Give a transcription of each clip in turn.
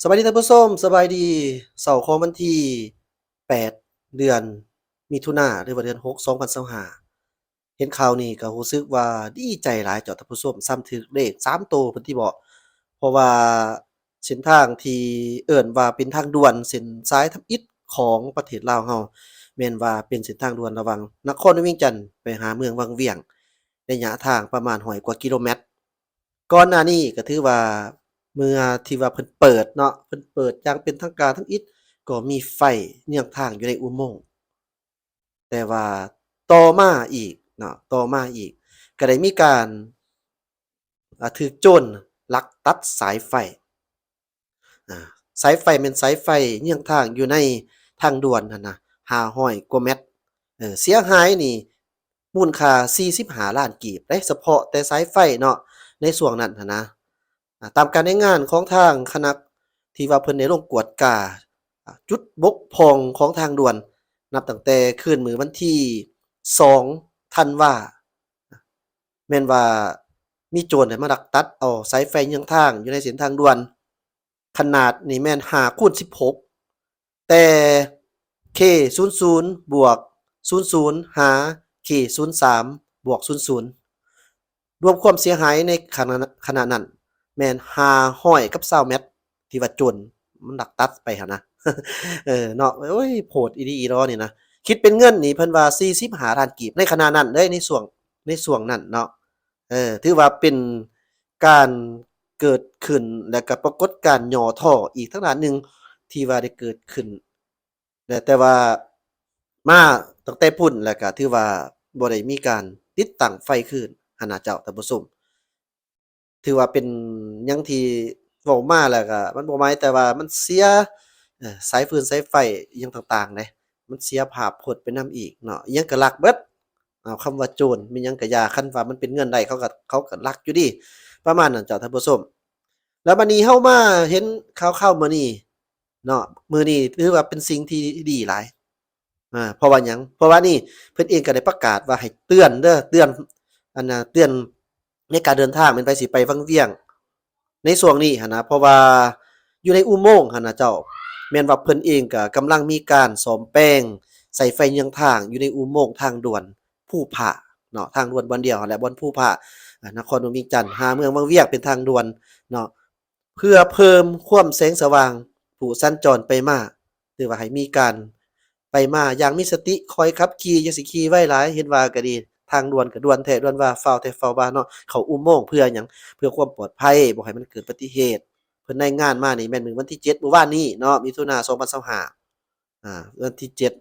ສະບາຍດີທ່ານຜູ້ຊົມ, ສະບາຍດີເຊົ້າຂອງວັນທີແປດ ເດືອນມິຖຸນາ ຫຼືວ່າເດືອນຫົກ ສອງພັນຊາວຫ້າ. ເຫັນຂ່າວນີ້ກໍຮູ້ສຶກວ່າດີໃຈຫຼາຍເຈົ້າທ່ານຜູ້ຊົມ, ຊ້ຳຖືກເລກສາມໂຕພຸ້ນຕິເບາະ. ເພາະວ່າເສັ້ນທາງທີ່ເອີ້ນວ່າເປັນທາງດ່ວນເສັ້ນສາຍທຳອິດຂອງປະເທດລາວເຮົາ ແມ່ນວ່າເປັນເສັ້ນທາງດ່ວນລະຫວ່າງນະຄອນຫຼວງວຽງຈັນໄປຫາເມືອງວັງວຽງ ໄລຍະທາງປະມານຮ້ອຍກວ່າກິໂລແມັດ. ກ່ອນໜ້ານີ້ກໍຖືວ່າ ເມື່ອທີ່ວ່າເພິ່ນເປີດເນາະ, ເພິ່ນເປີດຢ່າງເປັນທາງການທຳອິດ ກໍມີໄຟເຍືອງທາງຢູ່ໃນອຸໂມງ. ແຕ່ວ່າຕໍ່ມາອີກເນາະ, ຕໍ່ມາອີກ ກໍໄດ້ມີການ ອ່າ ຖືກໂຈນລັກຕັດສາຍໄຟ. ອ່າ ສາຍໄຟແມ່ນສາຍໄຟເຍືອງທາງຢູ່ໃນທາງດ່ວນຫັ້ນນະ ຫ້າຮ້ອຍກວ່າແມັດ. ເອີ ເສຍຫາຍນີ້ມູນຄ່າສີ່ສິບຫ້າລ້ານກີບເດ້, ສະເພາະແຕ່ສາຍໄຟເນາະ ໃນຊ່ວງນັ້ນຫັ້ນນະ. ອ່າ ຕາມການລາຍງານຂອງທາງຄະນະທີ່ວ່າເພິ່ນໄດ້ລົງກວດກາ ອ່າ ຈຸດບົກຜ່ອງຂອງທາງດ່ວນ ນັບຕັ້ງແຕ່ຄືນມື້ວັນທີສອງທັນວາ ແມ່ນວ່າມີໂຈນໄດ້ມາລັກຕັດເອົາສາຍໄຟເຍືອງທາງຢູ່ໃນເສັ້ນທາງດ່ວນ ຂະໜາດນີ້ແມ່ນຫ້າຄູນສິບຫົກ ແຕ່ ເຄ ສູນສູນ ບວກ ສູນສູນ ຫາ ເຄ ສູນສາມ ບວກ ສູນສູນ ລວມຄວາມເສຍຫາຍໃນຂະນະ ຂະນະນັ້ນແມ່ນຫ້າຮ້ອຍກັບຊາວແມັດ ທີ່ວ່າໂຈນມັນລັກຕັດໄປຫັ້ນນະ. ເອີ ເນາະ, ໂອ້ຍ ໂພດອີ່ຫຼີອີ່ຫຼໍນີ້ນະ. ຄິດເປັນເງິນນີ້ເພິ່ນວ່າສີ່ສິບຫ້າລ້ານກີບ ໃນຂະນະນັ້ນເລີຍ, ໃນຊ່ວງ ໃນຊ່ວງນັ້ນເນາະ. ເອີ ຖືວ່າເປັນການເກີດຂຶ້ນ ແລະກະປາກົດການຫຍໍ້ທໍ້ອີກທາງດ້ານໜຶ່ງ ທີ່ວ່າໄດ້ເກີດຂຶ້ນ ແລະ ແຕ່ວ່າມາຕັ້ງແຕ່ພຸ້ນ ແລະກະຖືວ່າບໍ່ໄດ້ມີການຕິດຕັ້ງໄຟຄືນຫັ້ນນະເຈົ້າທ່ານຜູ້ຊົມ. ຖືວ່າເປັນຫຍັງທີ່ເວົ້າມາ ແລະກະມັນບໍ່ໝາຍແຕ່ວ່າມັນເສຍ ເອີ ສາຍຟືນສາຍໄຟອີ່ຫຍັງຕ່າງໆເດ້, ມັນເສຍພາບພົດໄປນຳອີກເນາະ. ອີ່ຫຍັງກະລັກເບິດ. ເອົາ ຄຳວ່າໂຈນແມ່ນຫຍັງກະຢ່າ, ຄັນວ່າມັນເປັນເງິນໄດ້ ເຂົາກໍ ເຂົາກໍລັກຢູ່ເດ ປະມານນັ້ນເຈົ້າທ່ານຜູ້ຊົມ. ແລ້ວບັດນີ້ເຮົາມາເຫັນຂ່າວໆມື້ນີ້ເນາະ, ມື້ນີ້ຖືວ່າເປັນສິ່ງທີ່ດີຫຼາຍ. ອ່າ ເພາະວ່າຫຍັງ? ເພາະວ່ານີ້ເພິ່ນເອງກໍໄດ້ປະກາດວ່າໃຫ້ເຕືອນເດີ, ເຕືອນ ອັນນ່າ ເຕືອນໃນການເດີນທາງ ແມ່ນໃຜຊິໄປວັງວຽງໃນຊ່ວງນີ້ຫັ້ນນະ, ເພາະວ່າຢູ່ໃນອຸໂມງຫັ້ນນະເຈົ້າ ແມ່ນວ່າເພິ່ນເອງກໍກຳລັງມີການສ້ອມແປງ ໃສ່ໄຟເຍືອງທາງຢູ່ໃນອຸໂມງທາງດ່ວນພູຜາເນາະ, ທາງດ່ວນບ່ອນດຽວຫັ້ນແຫຼະ ບ່ອນພູຜາ ອ່າ ນະຄອນຫຼວງວຽງຈັນ ຫາເມືອງວັງວຽງ ເປັນທາງດ່ວນເນາະ. ເພື່ອເພີ່ມຄວາມແສງສະຫວ່າງຜູ້ສັນຈອນໄປມາ, ຫຼືວ່າໃຫ້ມີການໄປມາຢ່າງມີສະຕິ, ຄ່ອຍຂັບຂີ່, ຢ່າຊິຂີ່ໄວຫຼາຍ. ເຫັນວ່າກໍດີ, ທາງດ່ວນກໍດ່ວນແທ້ດ່ວນວ່າ, ຟ້າວແທ້ຟ້າວວ່າເນາະ. ເຂົ້າອຸໂມງເພື່ອຫຍັງ? ເພື່ອຄວາມປອດໄພ, ບໍ່ໃຫ້ມັນເກີດອຸບັດຕິເຫດ. ເພິ່ນລາຍງານມານີ້ແມ່ນມື້ວັນທີເຈັດ ມື້ວານນີ້ເນາະ, ມິຖຸນາ ສອງພັນຊາວຫ້າ ອ່າ ວັນທີເຈັດ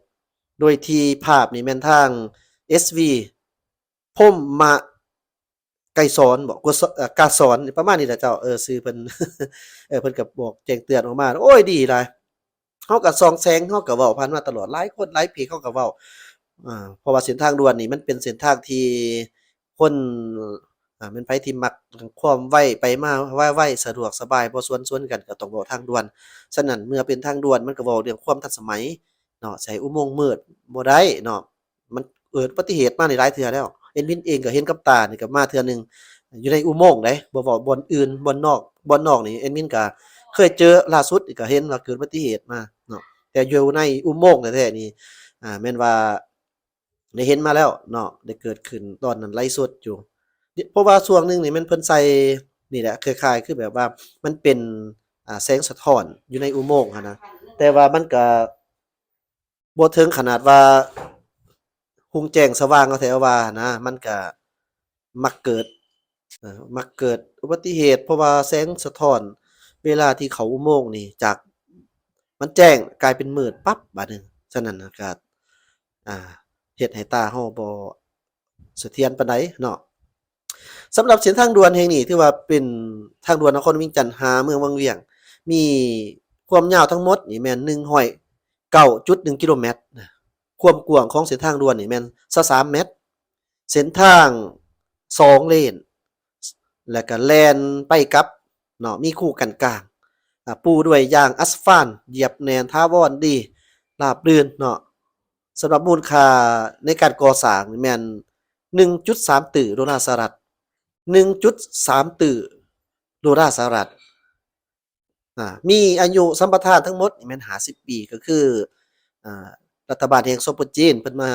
ໂດຍທີ່ພາບນີ້ແມ່ນທາງ ເອສ ວີ ພົມມະ ໄກສອນບໍ ກວ ເອີ ກາສອນ ປະມານນີ້ແຫຼະເຈົ້າ. ເອີ ຊື່ເພິ່ນ ເອີ ເພິ່ນກໍບອກແຈ້ງເຕືອນອອກມາ. ໂອ້ຍ ດີຫຼາຍ. ເຮົາກໍສ່ອງແສງ ເຮົາກໍເວົ້າຜ່ານມາຕະຫຼອດ, ຫຼາຍຄົນຫຼາຍເພຈເຂົາກໍເວົ້າ ເພາະວ່າເສັ້ນທາງດ່ວນນີ້ມັນເປັນເສັ້ນທາງທີ່ຄົນ ອາ ແມ່ນໃຜທີ່ມັກເລື່ອງຄວາມໄວ ໄປມາໄວໆ ສະດວກສະບາຍ ບໍ່ຊວນຊວນກັນ ກໍຕ້ອງເວົ້າທາງດ່ວນ. ສະນັ້ນເມື່ອເປັນທາງດ່ວນ ມັນກໍເວົ້າເລື່ອງຄວາມທັນສະໄໝເນາະ, ໃສ່ອຸໂມງມືດບໍ່ໄດ້ເນາະ. ມັນເກີດອຸບັດຕິເຫດມານີ້ຫຼາຍເທື່ອແລ້ວ. ແອດມິນເອງກໍເຫັນກັບຕານີ້ ກໍມາເທື່ອໜຶ່ງ ຢູ່ໃນອຸໂມງເດ້, ບໍ່ເວົ້າບ່ອນອື່ນ, ບ່ອນນອກ, ບ່ອນນອກນີ້ແອດມິນກໍເຄີຍເຈີ, ລ່າສຸດນີ້ກໍເຫັນວ່າເກີດອຸບັດຕິເຫດມາເນາະ. ແຕ່ຢູ່ໃນອຸໂມງແທ້ໆນີ້ ອ່າ ແມ່ນວ່າໄດ້ເຫັນມາແລ້ວເນາະ, ໄດ້ເກີດຂຶ້ນຕອນນັ້ນໄລຟ໌ສົດຢູ່. ເພາະວ່າຊ່ວງໜຶ່ງນີ້ແມ່ນເພິ່ນໃສ່ ນີ້ແຫຼະ ຄ້າຍໆຄືແບບວ່າມັນເປັນ ອ່າ ແສງສະທ້ອນຢູ່ໃນອຸໂມງຫັ້ນນະ, ແຕ່ວ່າມັນກໍ ບໍ່ເຖິງຂະໜາດວ່າຮຸ່ງແຈ້ງສະຫວ່າງເອົາແທ້ເອົາວ່ານະ, ມັນກະມັກເກີດ ເອີ ມັກເກີດອຸບັດຕິເຫດ ເພາະວ່າແສງສະທ້ອນເວລາທີ່ເຂົ້າອຸໂມງນີ້ ຈາກມັນແຈ້ງກາຍເປັນມືດປັບບາດໜຶ່ງ. ສະນັ້ນນະ ກະ ອ່າ ເຮັດໃຫ້ຕາເຮົາບໍ່ ສະຖຽນປານໃດເນາະ. ສຳລັບເສັ້ນທາງດ່ວນແຫ່ງນີ້ ຖືວ່າເປັນທາງດ່ວນນະຄອນວຽງຈັນຫາເມືອງວັງວຽງ, ມີຄວາມຍາວທັງໝົດນີ້ແມ່ນໜຶ່ງຮ້ອຍເກົ້າຈຸດໜຶ່ງກິໂລແມັດ, ຄວາມກວ້າງຂອງເສັ້ນທາງດ່ວນນີ້ແມ່ນຊາວສາມແມັດ, ເສັ້ນທາງສອງເລນ ແລ້ວກະແລ່ນໄປກັບເນາະ, ມີຄູກັ້ນກາງ ອາ ປູດ້ວຍຢາງອັດສະຟານ, ຢຽບແໜ້ນຖາວອນດີ, ລາບລື່ນເນາະ. ສຳລັບມູນຄ່າໃນການກໍ່ສ້າງນີ້ແມ່ນໜຶ່ງຈຸດສາມຕື້ໂດລາສະຫະລັດ, ໜຶ່ງຈຸດສາມຕື້ໂດລາສະຫະລັດ. ອ່າ ມີອາຍຸສຳປະທານທັງໝົດນີ້ແມ່ນຫ້າສິບປີ ກໍຄື ອ່າ ລັດຖະບານແຫ່ງ ສປ ຈີນ ເພິ່ນມາ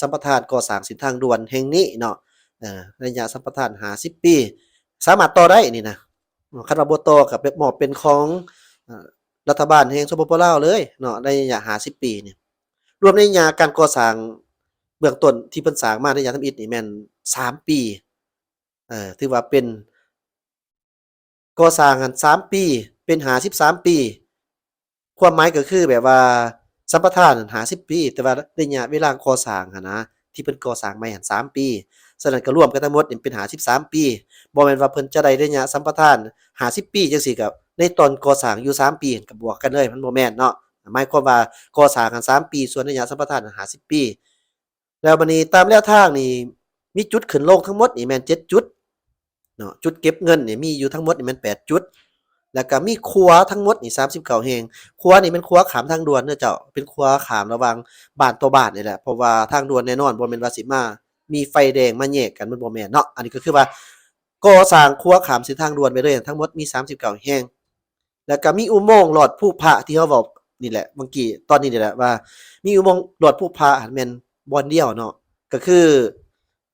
ສຳປະທານກໍ່ສ້າງເສັ້ນທາງດ່ວນແຫ່ງນີ້ເນາະ ເອີ ໄລຍະສຳປະທານຫ້າສິບປີ ສາມາດຕໍ່ໄດ້ນີ້ນະ ຄັນວ່າບໍ່ຕໍ່ກໍໄປມອບເປັນຂອງ ເອີ ລັດຖະບານແຫ່ງ ສປປ ລາວ ເລີຍເນາະ ໃນໄລຍະຫ້າສິບປີນີ້. ລວມໃນໄລຍະການກໍ່ສ້າງເບື້ອງຕົ້ນທີ່ເພິ່ນສ້າງມາໃນໄລຍະທຳອິດນີ້ແມ່ນສາມປີ ເອີ ຖືວ່າເປັນ ກໍ່ສ້າງຫັ້ນສາມປີ ເປັນຫ້າສິບສາມປີ ຄວາມໝາຍກໍຄືແບບວ່າສຳປະທານຫັ້ນຫ້າສິບປີ ແຕ່ວ່າໄລຍະເວລາກໍ່ສ້າງຫັ້ນນະ ທີ່ເພິ່ນກໍ່ສ້າງໃໝ່ຫັ້ນສາມປີ ສະນັ້ນກໍລວມກັນທັງໝົດນີ້ເປັນຫ້າສິບສາມປີ ບໍ່ແມ່ນວ່າເພິ່ນຈະໄດ້ໄລຍະສຳປະທານຫ້າສິບປີຈັ່ງຊີ້ ກໍໃນຕອນກໍ່ສ້າງຢູ່ສາມປີ ກໍບວກກັນເລີຍ ມັນບໍ່ແມ່ນເນາະ ໝາຍຄວາມວ່າກໍ່ສ້າງຫັ້ນສາມປີ ສ່ວນໄລຍະສຳປະທານຫັ້ນຫ້າສິບປີ. ແລ້ວບັດນີ້ຕາມແນວທາງນີ້ ມີຈຸດຂຶ້ນລົງທັງໝົດນີ້ແມ່ນເຈັດຈຸດເນາະ ຈຸດເກັບເງິນນີ້ມີຢູ່ທັງໝົດນີ້ແມ່ນແປດຈຸດ ແລ້ວກໍມີຂົວທັງໝົດນີ້ສາມສິບເກົ້າແຫ່ງ ຂົວນີ້ແມ່ນຂົວຂ້າມທາງດ່ວນເດີເຈົ້າ ເປັນຂົວຂ້າມລະຫວ່າງບ້ານຕໍ່ບ້ານນີ້ແຫຼະ ເພາະວ່າທາງດ່ວນແນ່ນອນບໍ່ແມ່ນວ່າຊິມາມີໄຟແດງມາແຍກກັນ ມັນບໍ່ແມ່ນເນາະ ອັນນີ້ກໍຄືວ່າກໍ່ສ້າງຂົວຂ້າມເສັ້ນທາງດ່ວນໄປເລີຍ ທັງໝົດມີສາມສິບເກົ້າແຫ່ງ. ແລ້ວກໍມີອຸໂມງລອດພູພະທີ່ເຮົາເວົ້ານີ້ແຫຼະ ເມື່ອກີ້ຕອນນີ້ນີ້ແຫຼະວ່າ ມີອຸໂມງລອດພູພະຫັ້ນແມ່ນບ່ອນດຽວເນາະ ກໍຄື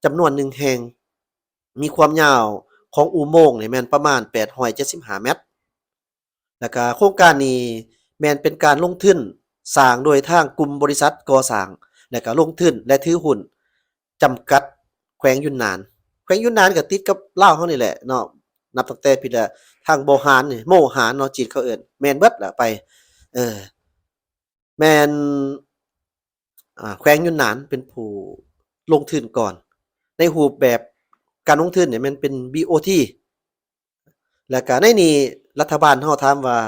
ຈຳນວນໜຶ່ງແຫ່ງ ມີຄວາມຍາວຂອງອຸໂມງນີ້ແມ່ນປະມານແປດຮ້ອຍເຈັດສິບຫ້າແມັດ ແລ້ວກໍໂຄງການນີ້ແມ່ນເປັນການລົງທຶນສ້າງໂດຍທາງກຸ່ມບໍລິສັດກໍ່ສ້າງ ແລ້ວກໍລົງທຶນ ແລະ ຖືຫຸ້ນ ຈຳກັດ ແຂວງຢຸນນານ ແຂວງຢຸນນານກໍຕິດກັບລາວເຮົານີ້ແຫຼະເນາະ ນັບຕັ້ງແຕ່ພີ້ແຫຼະ ທາງບໍ່ຮານນີ້ ໂມຮານເນາະ ຈີນເຂົາເອີ້ນ ແມ່ນເບິດລະໄປ ເອີ ແມ່ນ ອ່າ ແຂວງຢຸນນານເປັນຜູ້ລົງທຶນກ່ອນ ໃນຮູບແບບການລົງທຶນນີ້ແມ່ນເປັນ ບີ ໂອ ທີ ແລ້ວກະໃນນີ້ລັດຖະບານເຮົາຖາມວ່າ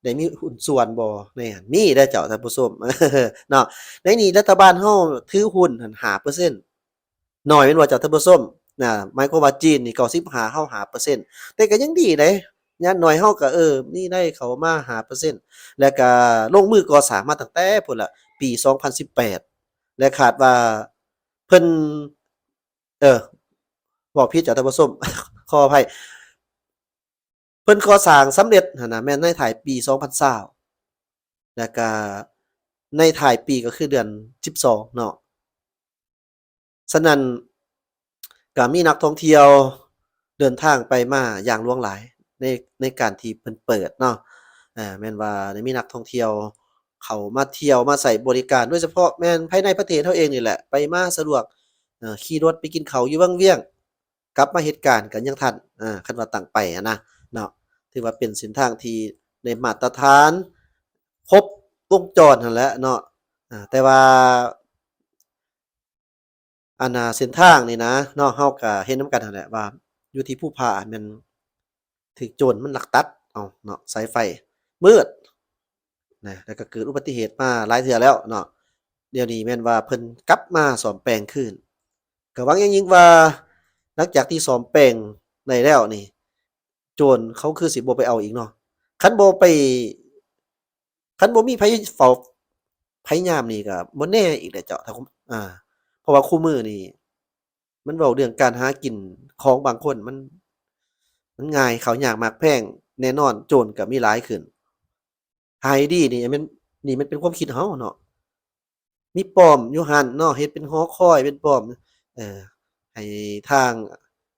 ໄດ້ມີຫຸ້ນສ່ວນບໍ່ໃນຫັ້ນ? ມີເດ້ເຈົ້າທ່ານຜູ້ຊົມ ເນາະ ໃນນີ້ລັດຖະບານເຮົາຖືຫຸ້ນຫັ້ນຫ້າເປີເຊັນ ໜ້ອຍແມ່ນບໍ່ເຈົ້າທ່ານຜູ້ຊົມ? ນະ ໝາຍຄວາມວ່າຈີນນີ້ເກົ້າສິບຫ້າ ເຮົາຫ້າເປີເຊັນ ແຕ່ກໍຍັງດີເດ້ ຢ່າງໜ້ອຍເຮົາກໍ ເອີ ມີໄດ້ເຂົ້າມາຫ້າເປີເຊັນ ແລ້ວກະລົງມືກໍ່ສ້າງມາຕັ້ງແຕ່ພຸ້ນລະ ປີສອງພັນສິບແປດ ແລະ ຄາດວ່າເພິ່ນ ເອີ ເວົ້າຜິດເຈົ້າທ່ານຜູ້ຊົມ ຂໍອະໄພ ເພິ່ນກໍ່ສ້າງສຳເລັດຫັ້ນນະ ແມ່ນໃນທ້າຍປີສອງພັນຊາວ ແລ້ວກະໃນທ້າຍປີກໍຄືເດືອນສິບສອງເນາະ ສະນັ້ນກໍມີນັກທ່ອງທ່ຽວເດີນທາງໄປມາຢ່າງຫຼວງຫຼາຍ ໃນ ໃນການທີ່ເພິ່ນເປີດເນາະ ເອີ ແມ່ນວ່າໄດ້ມີນັກທ່ອງທ່ຽວເຂົ້າມາທ່ຽວ ມາໃຊ້ບໍລິການ ໂດຍສະເພາະແມ່ນພາຍໃນປະເທດເຮົາເອງນີ້ແຫຼະ ໄປມາສະດວກ ເອີ ຂີ່ລົດໄປກິນເຂົ້າຢູ່ວັງວຽງ ກັບມາເຮັດການກໍຍັງທັນ ເອີ ຄັນວ່າຕັ້ງໄປຫັ້ນນະເນາະ ຖືວ່າເປັນເສັ້ນທາງທີ່ໄດ້ມາດຕະຖານຄົບວົງຈອນຫັ້ນແຫຼະເນາະ ເອີ ແຕ່ວ່າ ອັນນ່າ ເສັ້ນທາງນີ້ນະເນາະ ເຮົາກໍເຫັນນຳກັນຫັ້ນແຫຼະວ່າ ຢູ່ທີ່ພູຜາແມ່ນຖືກໂຈນມັນລັກຕັດເອົາເນາະ ສາຍໄຟມືດ ນະ ແລ້ວກໍເກີດອຸບັດຕິເຫດມາຫຼາຍເທື່ອແລ້ວເນາະ ດຽວນີ້ແມ່ນວ່າເພິ່ນກັບມາສ້ອມແປງຄືນ ກໍຫວັງຢ່າງຍິ່ງວ່າ ຫຼັງຈາກທີ່ສ້ອມແປງໄດ້ແລ້ວນີ້ ໂຈນເຂົາຄືຊິບໍ່ໄປເອົາອີກເນາະ ຄັນບໍ່ໄປ ຄັນບໍ່ມີໃຜເຝົ້າ ພະຍາຍາມນີ້ກໍບໍ່ແນ່ອີກແຫຼະເຈົ້າ ຖ້າ ອ່າ ເພາະວ່າຄູ່ມື້ນີ້ ມັນເວົ້າເລື່ອງການຫາກິນຂອງບາງຄົນ ມັນ ມັນງ່າຍ ເຂົ້າຍາກໝາກແພງ ແນ່ນອນໂຈນກໍມີຫຼາຍຂຶ້ນ ຫາຍດີນີ້ແມ່ນ ນີ້ມັນເປັນຄວາມຄິດເຮົາເນາະ ມີປ້ອມຢູ່ຫັ້ນເນາະ ເຮັດເປັນຫໍຄອຍ ເປັນປ້ອມ ເອີ ໃຫ້ທາງ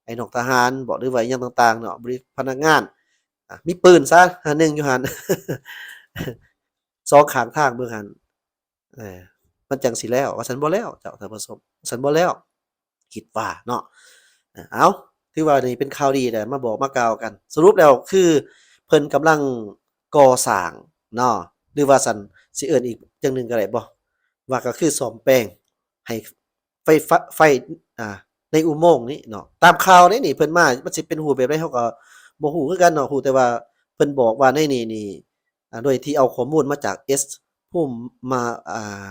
ໄອ້ນ້ອງທະຫານບໍ ຫຼືວ່າອີ່ຫຍັງຕ່າງໆເນາະ ບໍລິ ພະນັກງານ ອ່າ ມີປືນຊະ ອັນໜຶ່ງຢູ່ຫັ້ນ ສອງຂ້າງທາງເບິ່ງຫັ້ນ ເອີ ມັນຈັ່ງຊິແລ້ວ ວ່າຊັ້ນ ບໍ່ແລ້ວເຈົ້າທ່ານຜູ້ຊົມ ວ່າຊັ້ນ ບໍ່ແລ້ວ ຄິດວ່າເນາະ ເອີ ເອົາ ຖືວ່ານີ້ເປັນຂ່າວດີແຫຼະ ມາບອກມາກ່າວກັນ ສະຫຼຸບແລ້ວຄືເພິ່ນກຳລັງກໍ່ສ້າງເນາະ ຫຼືວ່າຊັ້ນ ຊິເອີ້ນອີກຢ່າງໜຶ່ງກໍໄດ້ບໍ່ ວ່າກໍຄືສ້ອມແປງໃຫ້ໄຟຟ້າ ໄຟ ອ່າ ໃນອຸໂມງນີ້ເນາະ ຕາມຂ່າວໃນນີ້ເພິ່ນມາ ມັນຊິເປັນຮູບແບບໃດເຮົາກໍບໍ່ຮູ້ຄືກັນເນາະ ຮູ້ແຕ່ວ່າເພິ່ນບອກວ່າໃນນີ້ນີ້ ອ່າ ໂດຍທີ່ເອົາຂໍ້ມູນມາຈາກ S ພູມມາ ອ່າ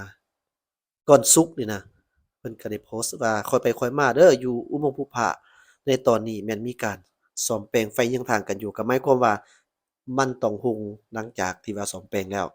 ກ່ອນສຸກນີ້ນະ ເພິ່ນກໍໄດ້ໂພສວ່າ ຄ່ອຍໄປຄ່ອຍມາເດີ ຢູ່ອຸໂມງພູຜາ ໃນຕອນນີ້ແມ່ນມີການສ້ອມແປງໄຟເຍືອງທາງກັນຢູ່ ກໍໝາຍຄວາມວ່າມັນຕ້ອງຮຸ່ງຫຼັງຈາກທີ່ວ່າສ້ອມແປງແລ້ວ